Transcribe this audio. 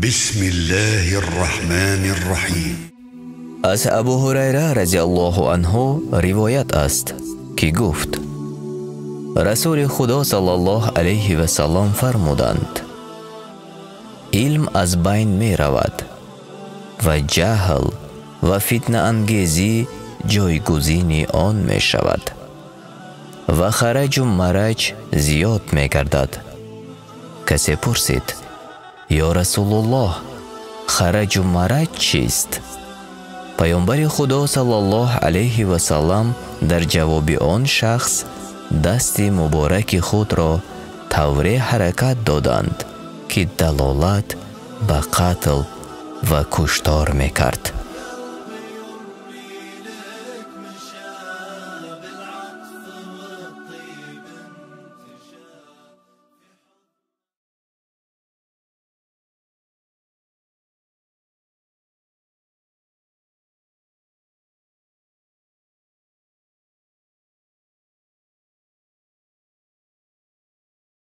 بسم الله الرحمن الرحيم. Аз Абу Ҳурайра разияллоҳу анҳу ривоят аст, ки гуфт: Расули Худо саллаллоҳу алайҳи васаллам фармуданд: илм аз байн меравад ва ҷаҳл ва фитнаангезӣ ҷойгузини он мешавад ва хараҷу мараҷ зиёд мегардад. Касе пурсид: ё Расулуллоҳ, хараҷу мараҷ чист? Паёмбари Худо саллаллоҳу алайҳи васаллам дар ҷавоби он шахс дасти мубораки худро тавре ҳаракат доданд, ки далолат ба қатл ва куштор мекард.